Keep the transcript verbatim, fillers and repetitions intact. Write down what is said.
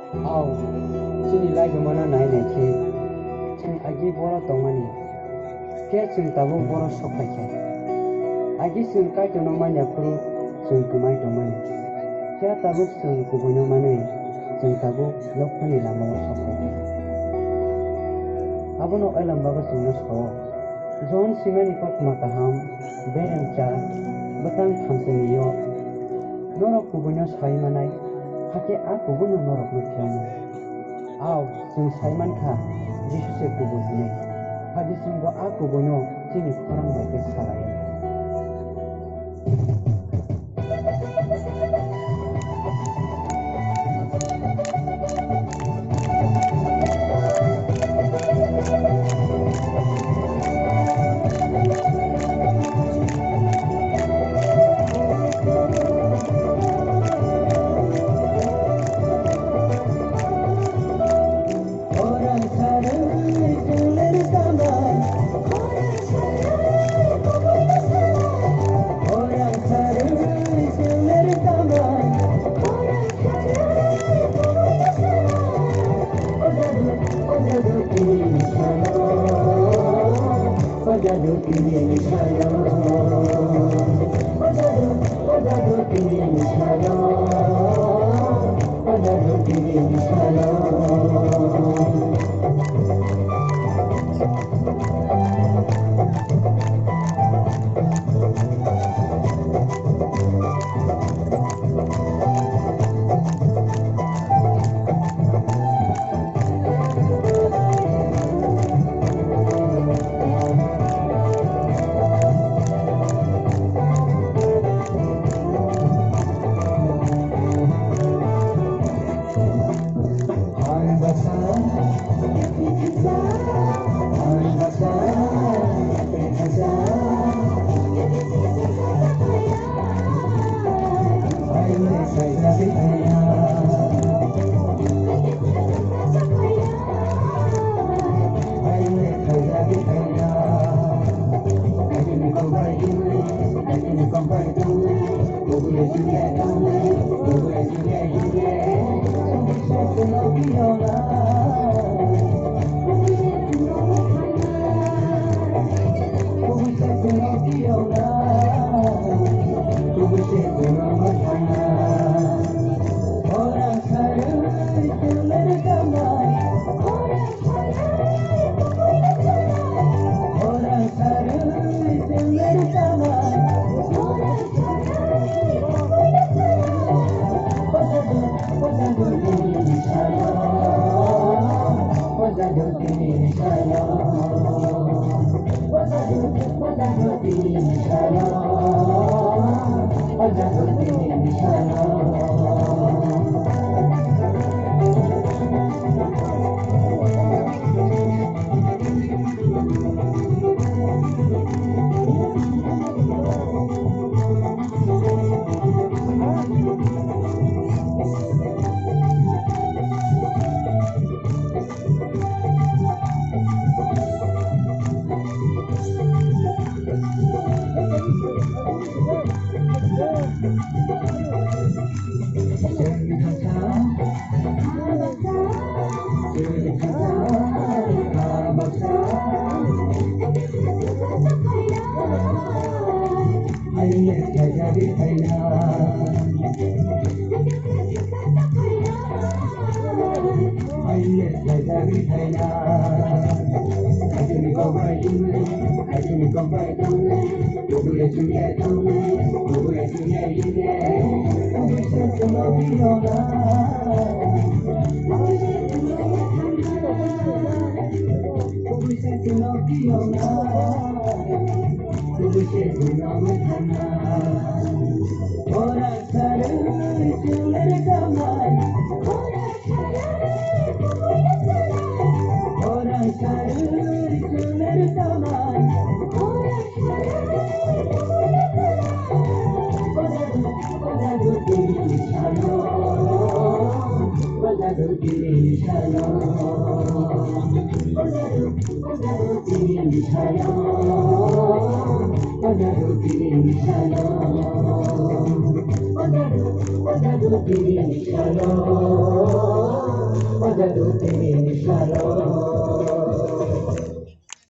Ao, chini laibumano nai nai khe chwng agi boro tongmani, phiya chwng tabuk boro sok phai kha. Agi chwng Kaitorno man ya phuru chwng kwmai tongmani, phiya tabuk chwng kubuino manwi chwng tabuk nokphani lamao sok phai kha. Abono Oilam Baba chwngno sao, Johon swimani kothoma kaham, beremcha, bwtang thamsani yok. Norok kubuino sai manai, hakhe a kubuino norokno phiya mano. Ao, chwng sai man kha, Jisu se kubui hwnwi. Hakhe chwngbo a kubuino chini khorang bai khe sa lai-o.